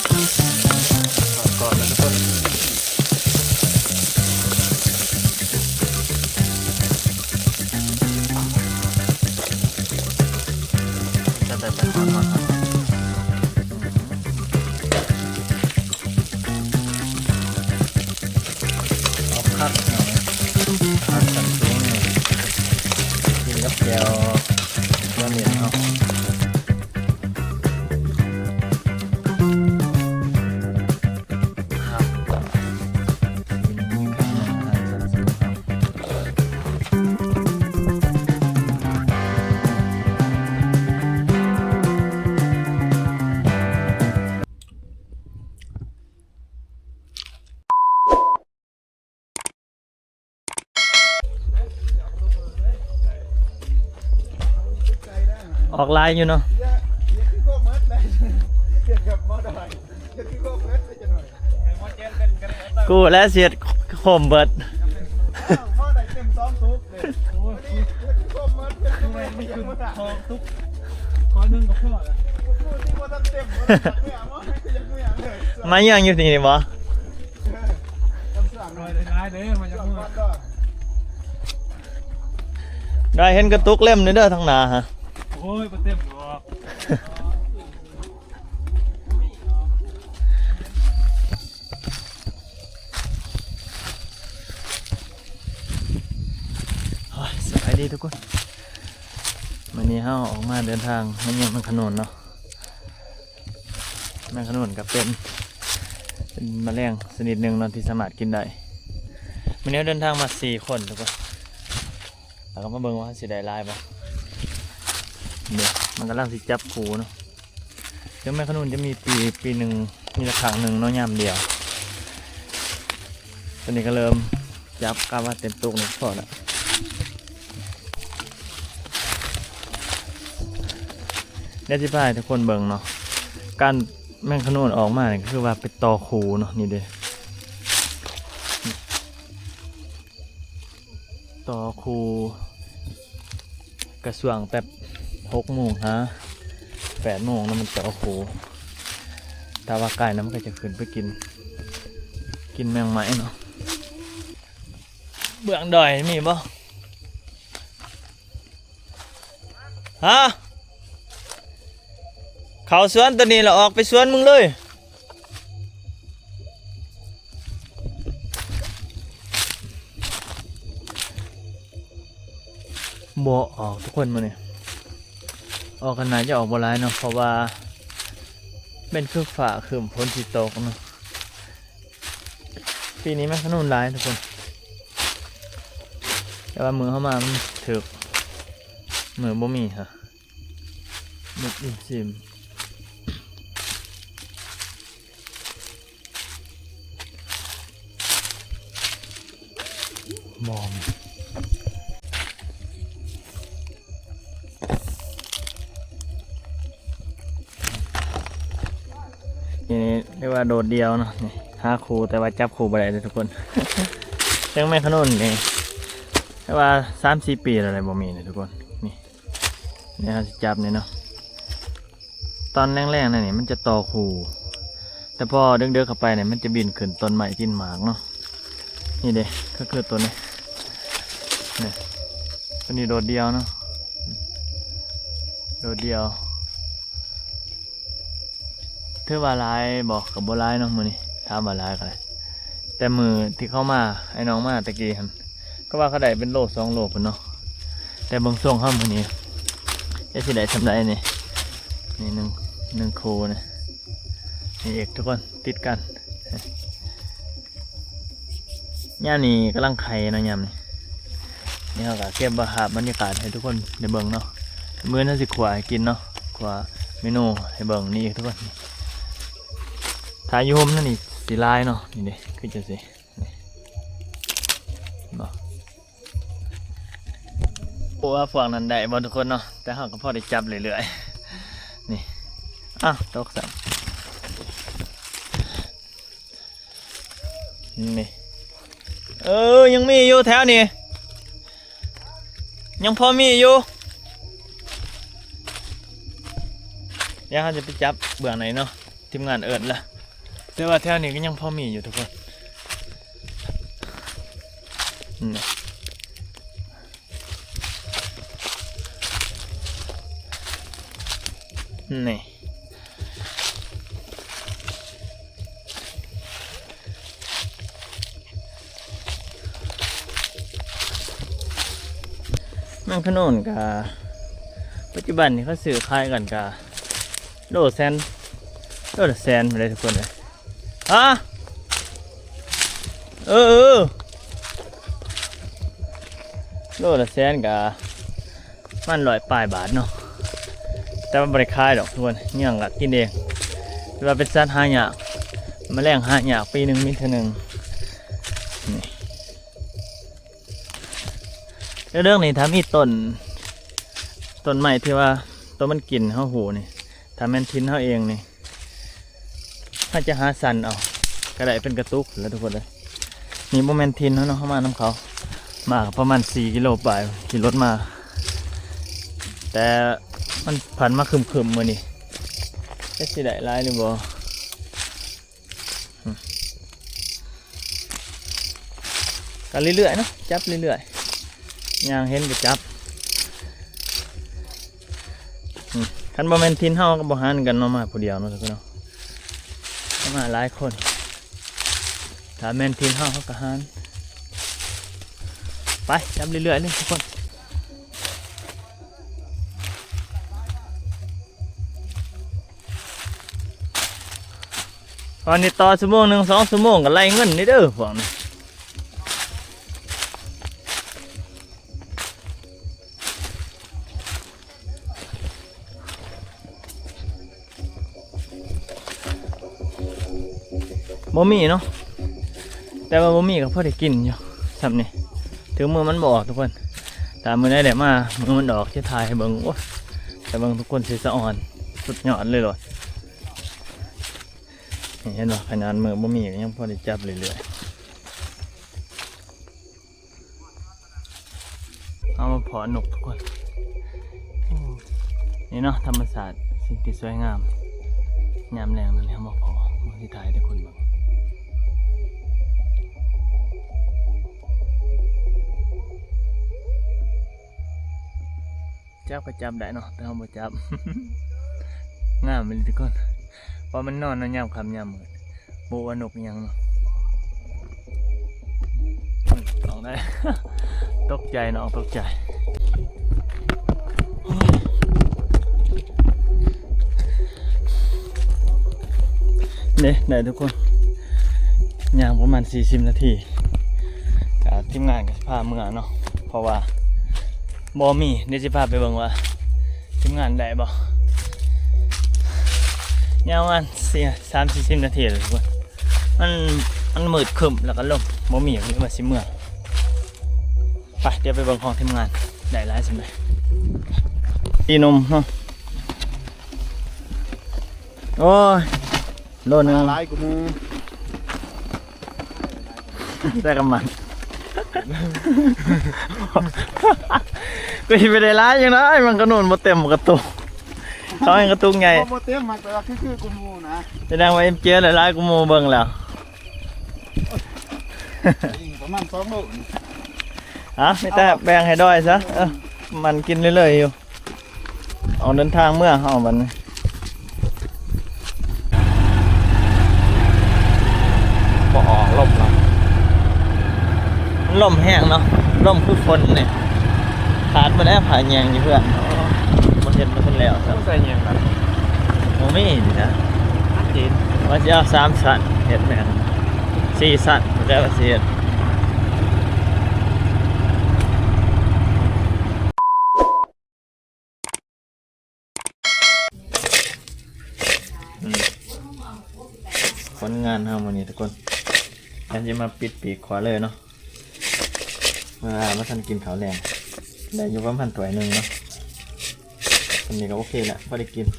ກອບໆ ແລ້ວກໍຕົ້ນ ແຊບໆ ຮອດໆ ຮອດໆ ອອກຄັກເນາະ ອາຫານຊັ້ນສູງນີ້ ກິນກັບແຈ່ວ ແຈ່ວເມັນເນາະ. ອອກຫຼາຍຢູ່ເນາະ ກູແລະເສດໂຄມເບິດ ມາຍ່າງຢູ່ນີ້ບໍ່? ໄດ້ເຫັນກະຕຸກເລັມນີ້ເດີທາງໜ້າຮະ ໂອ້ຍ ບໍ່ເຕັມດອກ. ໂອ້ຍ ສະບາຍດີທຸກຄົນ ມື້ນີ້ເຮົາອອກມາເດີນທາງມາເຫຍືອບແມງຂະໜູນເນາະ. ແມງຂະໜູນກໍເປັນ ເປັນແມະແລງຊະນິດໜຶ່ງເນາະທີ່ສາມາດກິນໄດ້. ມື້ນີ້ເຮົາເດີນທາງມາສີ່ຄົນທຸກຄົນ ແລ້ວກໍມາເບິ່ງວ່າເຮົາຊິໄດ້ຫຼາຍບໍ່. ນີ້ມັນກຳລັງຊິຈັບຄູ່ເນາະ. ເຊິ່ງແມງຂະໜູນຈະມີປີ ປີໜຶ່ງມີແຕ່ຄັ້ງໜຶ່ງເນາະ ຍາມດຽວ. ຕອນນີ້ກໍເລີ່ມຈັບ ກະວ່າເຕັມຕຸກນີ້ພໍແລ້ວ. ດຽວຊິພາໃຫ້ທຸກຄົນເບິ່ງເນາະ ການແມງຂະໜູນອອກມານີ້ ກໍຄືວ່າໄປຕໍ່ຄູ່ເນາະ. ນີ້ເດ້ ຕໍ່ຄູ່ ກະຊ່ວງແຕ່ຫົກໂມງຫາແປດໂມງເນາະ ມັນຕໍ່ຄູ່. ຖ້າວ່າກາຍນຳ ມັນກໍຈະຂຶ້ນໄປກິນ ກິນແມງໄມ້ເນາະ. ເບື້ອງດອຍມີບໍ່? ຮະ? ເຂົ້າສວນຕົວນີ້ລະອອກໄປສວນມຶງເລີຍ. ບໍ່ອອກທຸກຄົນມື້ນີ້ ອອກກໍໜ້າຈະອອກບໍ່ຫຼາຍເນາະ ເພາະວ່າແມ່ນຄືຟ້າຄຶ້ມຝົນຊິຕົກເນາະ. ປີນີ້ແມງຂະໜູນຫຼາຍທຸກຄົນ ແຕ່ວ່າມື້ເຮົາມາມັນຖືກ ມື້ບໍ່ມີຫະ ໝົດອີ່ມຊິມ. ນີ້ເອີ້ນວ່າໂດດດ່ຽວເນາະ ນີ້ຫາຄູ່ ແຕ່ວ່າຈັບຄູ່ບໍ່ໄດ້ເດີທຸກຄົນ. ເຊິ່ງແມງຂະໜູນນີ້ ແຕ່ວ່າສາມສີ່ປີແລ້ວແຫຼະ ບໍ່ມີເດີທຸກຄົນ. ນີ້ ນີ້ເຮົາຊິຈັບນີ້ເນາະ ຕອນແລງໆ ນັ້ນນີ້ມັນຈະຕໍ່ຄູ່ ແຕ່ພໍເດິກໆ ເຂົ້າໄປນີ້ມັນຈະບິນຂຶ້ນຕົ້ນໄມ້ກິນໝາກເນາະ. ນີ້ເດ້ ກໍຄືຕົວນີ້ ນີ້ ຕົວນີ້ໂດດດ່ຽວເນາະ ໂດດດ່ຽວ. ຖືວ່າຫຼາຍບໍ່? ກໍບໍ່ຫຼາຍເນາະມື້ນີ້ ຖາມວ່າຫຼາຍກໍຫຼາຍ ແຕ່ມື້ທີ່ເຂົາມາ ໄອ້ນ້ອງມາຕະກີ້ຫັ້ນ ກໍວ່າເຂົາໄດ້ເປັນໂລສອງໂລພຸ້ນເນາະ. ແຕ່ເບິ່ງຊົງເຮົາມື້ນີ້ ຈະຊິໄດ້ສ່ຳໃດນີ້. ນີ້ໜຶ່ງ ໜຶ່ງຄູ່ນີ້ ນີ້ອີກທຸກຄົນ ຕິດກັນ. ຍາມນີ້ກຳລັງໄຂ່ເນາະ ຍາມນີ້. ນີ້ເຮົາກໍເກັບພາບບັນຍາກາດໃຫ້ທຸກຄົນໄດ້ເບິ່ງເນາະ. ມື້ອື່ນເຮົາຊິຂົ້ວໃຫ້ກິນເນາະ ຂົ້ວເມນູໃຫ້ເບິ່ງນີ້ອີກທຸກຄົນ. ຖ້າຢູ່ຮົ່ມນັ້ນນີ້ຊິຫຼາຍເນາະ. ນີ້ເດ້ ຄືຈັ່ງຊີ້ ນີ້ ເຫັນບໍ່? ບໍ່ຮູ້ວ່າພວກນັ້ນໄດ້ບໍ່ທຸກຄົນເນາະ ແຕ່ເຮົາກໍພໍໄດ້ຈັບເລື້ອຍໆ. ນີ້ ອ້າວ ຕົກຊ້ຳ. ນີ້ ເອີ ຍັງມີຢູ່ແຖວນີ້ ຍັງພໍມີຢູ່. ດຽວເຮົາຈະໄປຈັບເບື້ອງໃນເນາະ. ທີມງານເອີ້ນລະ ແຕ່ວ່າແຖວນີ້ກໍຍັງພໍມີຢູ່ທຸກຄົນ. ນີ້ ນີ້ ແມງຂະໜູນກະ ປັດຈຸບັນນີ້ເຂົາຊື້ຂາຍກັນກະ ໂລແສນ ໂລລະແສນພຸ້ນເດ້ທຸກຄົນເອີຍ. ຮະ ເອີ ເອີ ໂລລະແສນກະປະມານຮ້ອຍປາຍບາດເນາະ ແຕ່ວ່າບໍ່ໄດ້ຂາຍດອກທຸກຄົນ ຍ່າງກະກິນເອງ. ແຕ່ວ່າເປັນສັດຫາຍາກ ແມະແລງຫາຍາກ ປີໜຶ່ງມີເທື່ອໜຶ່ງ. ນີ້ ເດີກໆນີ້ ຖ້າມີຕົ້ນ ຕົ້ນໄມ້ທີ່ວ່າໂຕມັນກິນເຮົາຮູ້ນີ້ ຖ້າແມ່ນຖິ່ນເຮົາເອງນີ້ ເຮົາຈະຫາສັນເອົາ ກໍໄດ້ເປັນກະຕຸກແລ້ວທຸກຄົນເອີຍ. ນີ້ບໍ່ແມ່ນຖິ່ນເຮົາເນາະ ເຮົາມານຳເຂົາ ມາກໍປະມານສີ່ກິໂລປາຍ ຂີ່ລົດມາ ແຕ່ມັນພັນມາຄຶ້ມໆມື້ນີ້ ຈັກຊິໄດ້ຫຼາຍຫຼືບໍ່. ກໍເລື້ອຍໆເນາະ ຈັບເລື້ອຍໆ ຍ່າງເຫັນກໍຈັບ. ຄັນບໍ່ແມ່ນຖິ່ນເຮົາກໍບໍ່ຫັນກັນເນາະ ມາຜູ້ດຽວເນາະ ມາຫຼາຍຄົນ. ຖ້າແມ່ນຖິ່ນເຮົາ ເຮົາກໍຫັນ. ໄປ ຈັບເລື້ອຍໆເລີຍທຸກຄົນ. ຕອນນີ້ຕໍ່ຊົ່ວໂມງໜຶ່ງ ສອງຊົ່ວໂມງກໍໄລ່ເງິນນີ້ເດີພວກນີ້. ບໍ່ມີເນາະ ແຕ່ວ່າບໍ່ມີກໍພໍໄດ້ກິນຢູ່ຊ່ຳນີ້ ເຖິງມື້ມັນບໍ່ອອກທຸກຄົນ. ຖ້າມື້ໃດໄດ້ມາ ມື້ມັນອອກ ຈະຖ່າຍໃຫ້ເບິ່ງ. ໂອ້ຍ ແຕ່ເບິ່ງທຸກຄົນ ຊິສະອອນ ສຸດຍອດເລີຍໂລດ. ນີ້ເຫັນບໍ່ ຂະໜາດມື້ບໍ່ມີກໍຍັງພໍໄດ້ຈັບເລື້ອຍໆ. ເຮົາມາພໍ້ນົກທຸກຄົນ. ໂອ້ ນີ້ເນາະ ທຳມະຊາດ ສິ່ງທີ່ສວຍງາມ ຍາມແລງນັ້ນ ເຮົາມາພໍ້ ເຮົາຊິຖ່າຍໃຫ້ທຸກຄົນເບິ່ງ. ຈັບກໍຈັບໄດ້ເນາະ ແຕ່ເຮົາບໍ່ຈັບ. ງາມອີ່ຫຼີທຸກຄົນ ເພາະມັນນອນເນາະ ຍາມຄ່ຳຍາມມືດ ບໍ່ວ່ານົກອີ່ຫຍັງເນາະ. ອອກໄດ້ ຕົກໃຈເນາະ ຕົກໃຈ. ເດ້ ໄດ້ທຸກຄົນ ຍ່າງປະມານສີ່ສິບນາທີ ກໍທີມງານກໍຊິພາເມືອເນາະ ເພາະວ່າບໍ່ມີ. ດຽວຊິພາໄປເບິ່ງວ່າທີມງານໄດ້ບໍ່. ຍາວປະມານສາມສີ່ສິບນາທີແລ້ວທຸກຄົນ ມັນ ມັນມືດຄຶ້ມ ແລ້ວກໍລົມບໍ່ມີ ກໍເລີຍວ່າຊິເມືອ. ໄປ ດຽວໄປເບິ່ງຂອງທີມງານ ໄດ້ຫຼາຍສ່ຳໃດ. ອີ່ໜຸ່ມເນາະ ໂອ້ຍ ໂລໜຶ່ງ ຫຼາຍກວ່າໝູ່ ແຕ່ກະມັນ ກໍຊິໄປໄດ້ຫຼາຍຈັ່ງໃດ ມັນກະໜູນບໍ່ເຕັມກະຕຸກ ເຂົາໃຫ້ກະຕຸກໃຫຍ່ ບໍ່ ບໍ່ເຕັມ ມັນແປວ່າຄືໆກວ່າໝູ່ນະ ສະແດງວ່າເອັມເຈໄດ້ຫຼາຍກວ່າໝູ່ ເບິ່ງແລ້ວ ປະມານສອງໂລນີ້. ອ່ະ ມີແຕ່ແບ່ງໃຫ້ດອຍຊະ ເອີ ມັນກິນເລື້ອຍໆຢູ່. ອອກເດີນທາງເມືອເຮົາບັດນີ້ ບໍ່ອອກ ລົມແລ້ວ ມັນລົມແຮງເນາະ ລົມຄືຝົນນີ້. ຂາດໝົດແລ້ວ ຜ້າແຍງຢູ່ເຮືອນ ບໍ່ເຮັດ ບໍ່ທັນແລ້ວຊ້ຳ ໃສ່ແຍງກັນ ບໍ່ມີນີ້ນະ ວ່າຊິເອົາສາມຊັ້ນ ເຮັດແມ່ນສີ່ຊັ້ນ ແລ້ວວ່າຊິເຮັດ. ຜົນງານເຮົາມື້ນີ້ທຸກຄົນ ກະຊິມາປິດປີກຂວາເລີຍເນາະ ເພາະວ່າບໍ່ທັນກິນເຂົ້າແລງ ໄດ້ຢູ່ປະມານຖ້ວຍໜຶ່ງເນາະ ອັນນີ້ກໍໂອເຄແຫຼະ ພໍໄດ້ກິນ. ໂ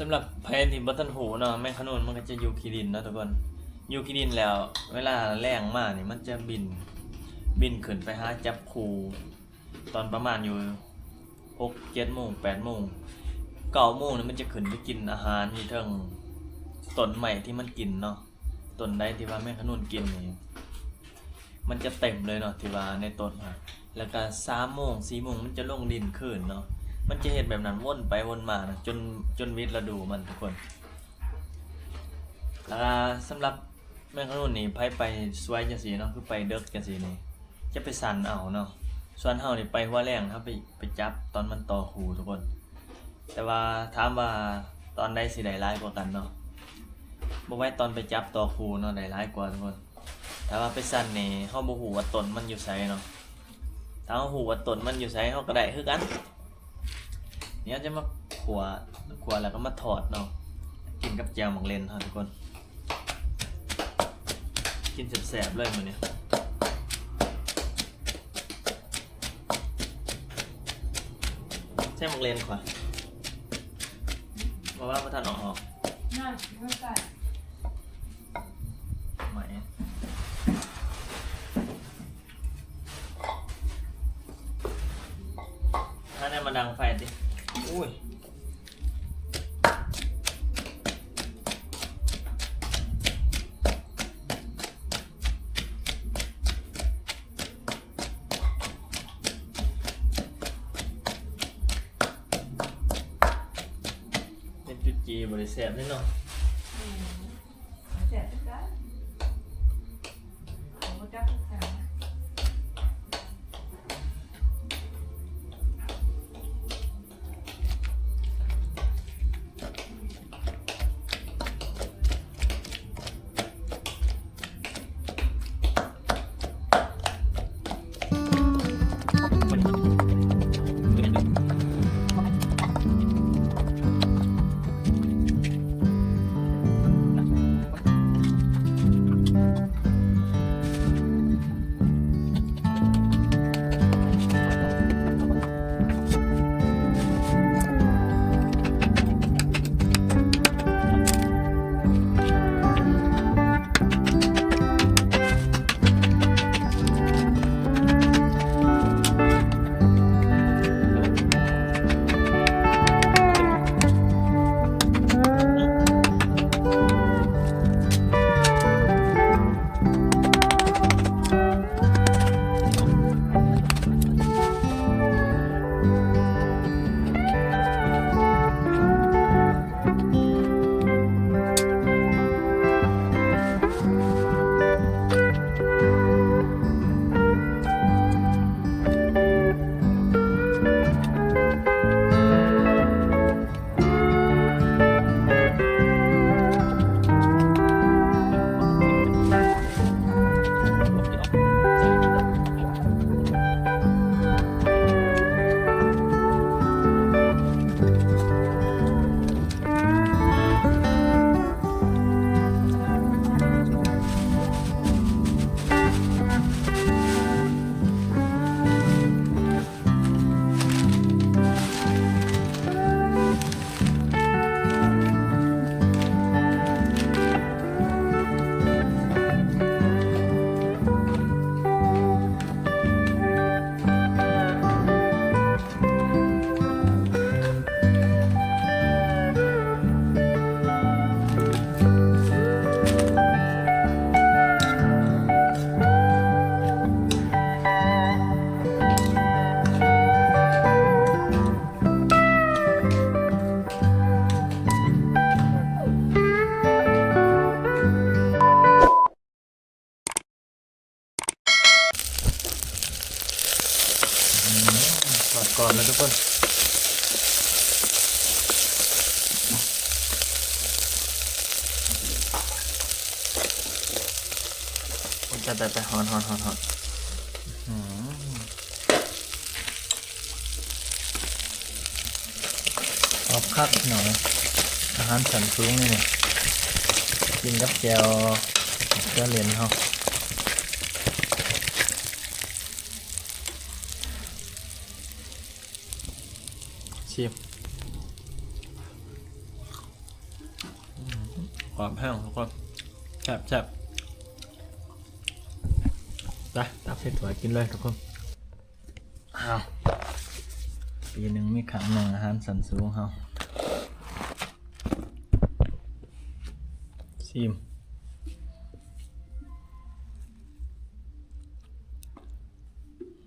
ສຳລັບໃຜທີ່ບໍ່ທັນຮູ້ເນາະ ແມງຂະນູນມັນກໍຈະຢູ່ຂີ້ດິນເນາະທຸກຄົນ. ຢູ່ຂີ້ດິນແລ້ວ ເວລາແລງມານີ້ ມັນຈະບິນ ບິນຂຶ້ນໄປຫາຈັບຄູ່ ຕອນປະມານຢູ່ຫົກເຈັດໂມງ ແປດໂມງ ເກົ້າໂມງນີ້ ມັນຈະຂຶ້ນໄປກິນອາຫານຢູ່ເທິງຕົ້ນໄມ້ທີ່ມັນກິນເນາະ. ຕົ້ນໃດທີ່ວ່າແມງຂະນູນກິນນີ້ ມັນຈະເຕັມເລີຍເນາະ ທີ່ວ່າໃນຕົ້ນຫັ້ນ. ແລ້ວກະສາມໂມງ ສີ່ໂມງ ມັນຈະລົງດິນຄືນເນາະ. ມັນຈະເຮັດແບບນັ້ນວົນໄປວົນມານະ ຈົນ ຈົນໝິດລະດູມັນທຸກຄົນ. ແລ້ວກະສຳລັບແມງຂະນູນນີ້ ໃຜໄປສວຍຈັ່ງຊີ້ເນາະ ຄືໄປເດິກຈັ່ງຊີ້ນີ້ ຈະໄປສັນເອົາເນາະ. ສ່ວນເຮົານີ້ໄປຫົວແລງ ເຮົາໄປ ໄປຈັບຕອນມັນຕໍ່ຄູ່ທຸກຄົນ. ແຕ່ວ່າຖາມວ່າຕອນໃດຊິໄດ້ຫຼາຍກວ່າກັນເນາະ? ບໍ່ໄຫວ ຕອນໄປຈັບຕໍ່ຄູ່ເນາະ ໄດ້ຫຼາຍກວ່າທຸກຄົນ. ຖ້າວ່າໄປສັນນີ້ ເຮົາບໍ່ຮູ້ວ່າຕົ້ນມັນຢູ່ໃສເນາະ. ຖ້າເຮົາຮູ້ວ່າຕົ້ນມັນຢູ່ໃສ ເຮົາກໍໄດ້ຄືກັນ. ດຽວຈະມາຂົ້ວ ຂົ້ວແລ້ວກໍມາທອດເນາະ ກິນກັບແຈ່ວໝາກເລັ່ນເຮົາທຸກຄົນ. ກິນແຊບໆເລີຍມື້ນີ້. ໃສ່ໝາກເລັ່ນຂ້ອຍ ເພາະວ່າບໍ່ທັນເອົາອອກ. ນັ້ນ ມັນໃສ່ ໃໝ່ ຖ້າແນວມາດັງໄຟຕິ. ໂອ້ຍ. ເປັນຈຸດຈີ່ບໍ່ໄດ້ແຊບເດ້ເນາະ. ອືມ ແຊບຄືກັນ ບໍ່ຈັກຄືກັນ. ອືມ ທອດກອບແລ້ວທຸກຄົນ. ໂອ້ຍ ຕາຍໆໆ ຮ້ອນໆໆໆ ອືມ. ກອບຄັກພີ່ນ້ອງເອີຍ ອາຫານຊັ້ນສູງນີ້ ກິນກັບແຈ່ວໝາກເຂືອເລັ່ນເຮົາ ຊີມ. ກອບແຮງທຸກຄົນ ແຊບໆ ໄປ ຕັກໃສ່ຖ້ວຍກິນເລີຍທຸກຄົນ. ອ້າວ ປີໜຶ່ງມີຄັ້ງໜຶ່ງ ອາຫານຊັ້ນສູງເຮົາ ຊີມ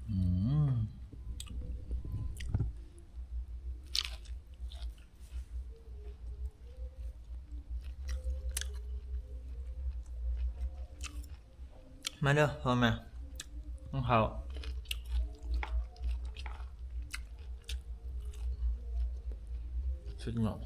ອືມ. ມາເດີພໍ່ແມ່ ກິນເຂົ້າ ສຸດຍອດ.